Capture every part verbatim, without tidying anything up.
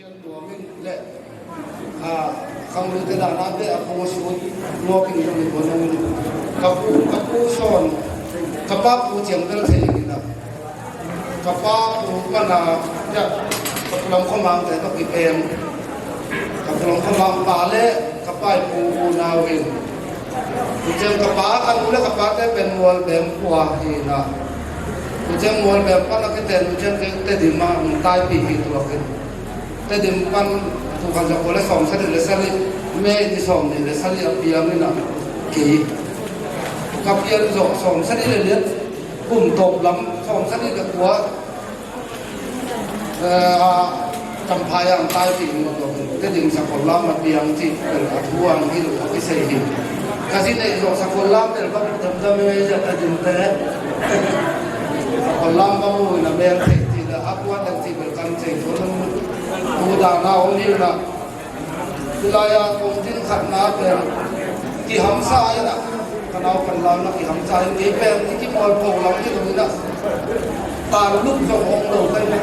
Tua min le, a, khang lu te dan a te a pu su, ngawk in lu in tua nang in. Ka pu, ka pu sawn, ka pa pu ciang bel thei in a. Ka pa pu mana, ya, ka pu lam khua mang te ka pi pen. Ka pu lam khua mang pa le, ka pa i pu u nau in. Tua ciang ka pa, ka nu le ka pa te pen Mualbem khua hi na. Tua ciang Mualbem pan a kiten, tua ciang Tedim ah hong taipih hi tuak in. Tedim pan tul khat za kua le sawmsagih le sagih, May ni sawmnih le sagih a piang in a kei. Ka pian zawh sawmsagih le liat, kum tawp lam sawmsagih le kua, eh, a, Champhai ah taipih in a tuak in. Tedim sakol lam a piang cih bel a thu ang hi lo a kisei hi. Ka si neih zawh sakol lam bel ka damdam e, Tedim te. Sakol lam ka mu in a mel thei cih le a kuan dan cih bel kan cei tua lo. Tu dan a om hi na. Tulai a kong din khat na pen kihamsa in a, ka nau kan lau na kihamsa in, kei pen i kimual pho lam hi lo in a. Tan lup zong om lo kai na.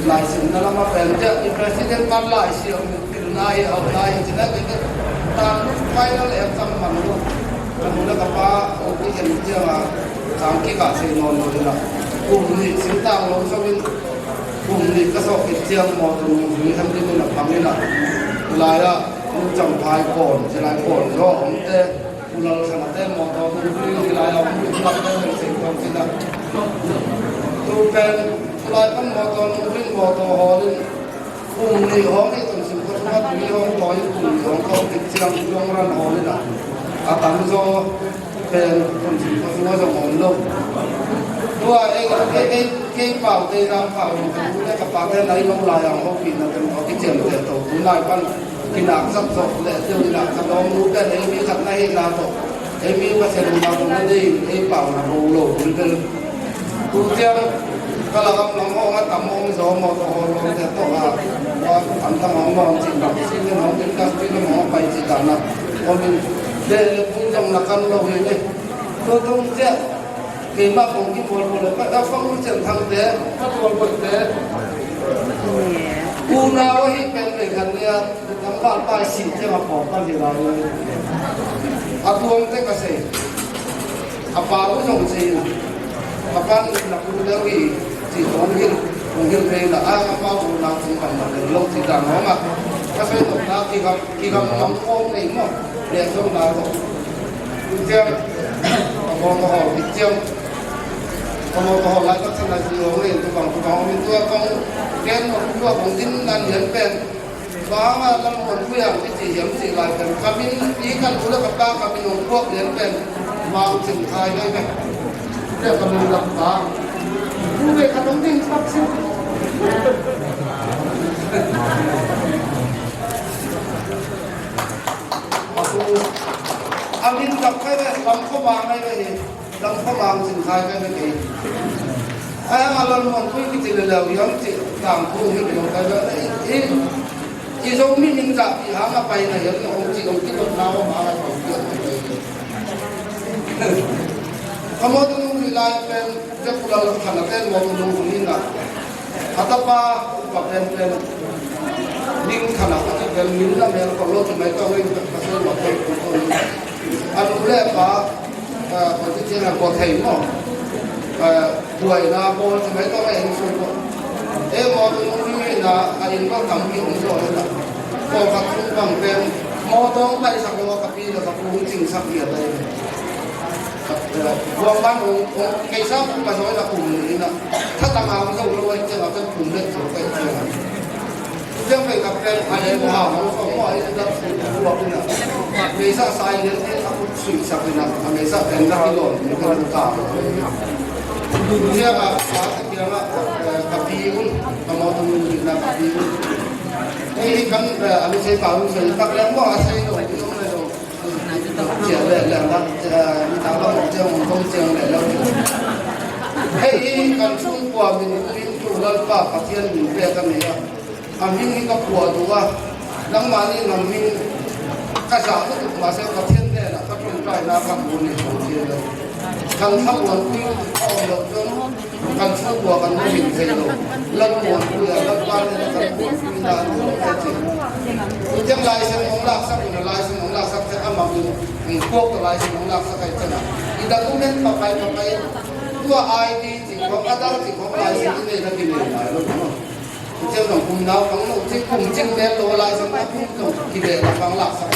Lai sin na lam a pen tia i president man lai siam pil na hi, au na hi, cina kei pen tan lup final exam man lo. Ka nu le ka pa o ki en tia a, sang ki ka se non lo in a. Kum ni sin tang lo so in. Kum nih ka sawh khit ciang mawtaw nungzui hem dingin a pang in a, hi lai-ah Nu Champhai pawn, hi lai pawn zaw a omte, U Lal Khan a te mawtaw nungzui hi lai-ah om ding, lak te hong sei kawm cin a. Tu pen hi lai pan mawtaw nungzui mawtaw hawl in, kum nih hawng hi Tuamsim khuasung a tui hawng tawi in, kum nih hawng khawh khit ciang long run hawl in a, a tam zaw pen Tuamsim khuasung ah zong om lo. Tua ei, ei, ei, kei pau, kei zang pau, ka nu le ka pate nai lo lai ang hopihna teng tawh kiciamteh to. Tu nai pan kinaksak zawh leh teu in a, ka lawmnu pen ei mi khat na hihna tawh, ei mi Pasian nunna tawh na deih in ei pau na bo lo bulbel. Tu ciang ka lakam lam hawng a tam hawng zaw mawtaw hawl lawmte tawh a, tua an tam hawng mawng cih bang, cih len hawng, industry lam hawng a pai cih dan a om in, de le pun zong na kan lo hi. Tua tung ciah keimah kong kimualpho le, ka fang Cin Thangte, ka tualphote, unau ahi pen vei khat ni-a, lampa pai sih ciang a pawk ka hi lai. A tuamte ka sei. A pa uh zong ci in, a pan na pu deuh hi, ci kong hilh, kong hilh ve in a, a pa uh nang ci pan na deuh lo ci dan hong a. Ka sei nopna kigam, kigam ngam kong nei maw, leh zong na lo. Ciang, ka mawtaw hawl khit ciang, ka mawtaw hawl lai tak ciang lai ci hong nei, tu bang, tu bang, hong nei, tua kong gen nop, tua kong din na lian pen. Bang hang a Lalmuanpui ang kici hiam cih lai pen, ka min, i kan u le ka pa ka min hong puak lian pen Mang Cing Khai nai ve. Tua ka min lam pa. Pu ve ka dong ding pak sin. A pu, a min lam kai ve, Lam Khua Mang nai ve hi. Lam Khua Mang Cing Khai kai ve kei. Ai, a Lalmuanpui kici le leu hiam cih tangthu hi lo kai ve. I, i, i Zomi min zahpih hang a pai na hiam na hong cih hong kidotna om hang a hong piak. Ka mawtaw nungzui lai pen, Pu Lal Khan a ten mawtaw nungzui in a. A tapa, upa penpen, Ding Khan a, a ci pen min na mel kol lo ci mai tawh in, ka soi mawtaw nungzui in a. A nu le pa, eh, koi ci ciang a kua thei maw. Eh, buaina bawl ci mai tawh a eng sung ko. Eh, mawtaw nungzui in a, a inn bang tam ki om zaw in a. Kua khat sung bang pen, mawtaw hong paisak lo a ka pi le ka pu hong cingsak hi a tai. Buang ban hong, hong, keisa kum ka zaw in a kum nih in a. Thatang a hong zo lo a ciang a pen kum le zo ka ciang a. Ciang pen ka pen a le mo ha hong sawng mo a in a dap sui buak in a. Keisa sai lian in a kut sui sak in a. A keisa pen na ki lon in a ka. Ciang a, a, a kiang a, eh, ka pi un, ka mawtaw nungzui in a ka pi un. Ei, kan, eh, a mi sei pa un sei tak leng mo a sei lo, i om le lo. Ciang leh leh lak, eh, nitak lam hong ciang hong kong ciang leh lak. Hei hi kan sung kua min, min tu Lalpa Pathian min pek a nei a. A min hi ka pua duh a. Nangmah nih na min ka zah lutuk mah se Pathian hnenah ka ṭawngṭaina ka mu nih hong ci lo. Kan thamuanpui a om lo cun kan thu kua kan mu hin thei lo. Lalmuanpui ah Lalpa nih kan muanpui na tu a ci. Tutiang license hong laksak in a, license hong laksak ciang amah in hong kuak tawh license hong laksak ai ciangin i document papai papai tua I D cih khawng, Aadhaar cih khawng license i neih na kinei nai lo maw? Ciang zong kum naupang lo, cing kum cing mel lo lai zong a kum zong kibeh la pang laksak.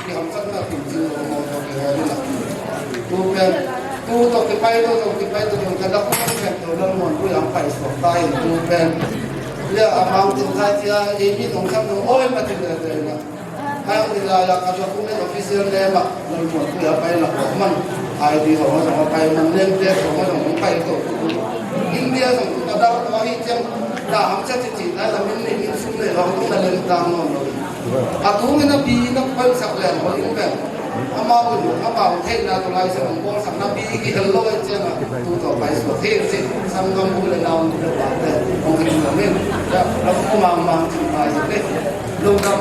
Kihamsakna kum cing lo maw tawh kihawl ina. Tu pen, tu tawh kipai lo, tawh kipai lo zong ka dak kum pen tawh Lalmuanpui ang pai suak ta in tu pen. Lia a mang tin kai cia, ei mi zong sam zong awi ma tin le le na. Hang ni lai-ah ka document official name ah Lalmuanpui a pai lak man I D hong a zong a pai man, name tag hong a zong hong pai to. India zong a dang to ahi ciang na hamsa cici na na min ni min sum le hong tung na lem tang nawn lo. A tung in a bi na pai sak lem hong in pen. Amau in amau theihna to lai sa hong bawlsak na bi kihel lo ai ciang a tu to pai suak hi ci. Sanggam bu le nau bu le pa te hong hi lo min. Ya, la fu mang mang ci pai sa te. Lungdam.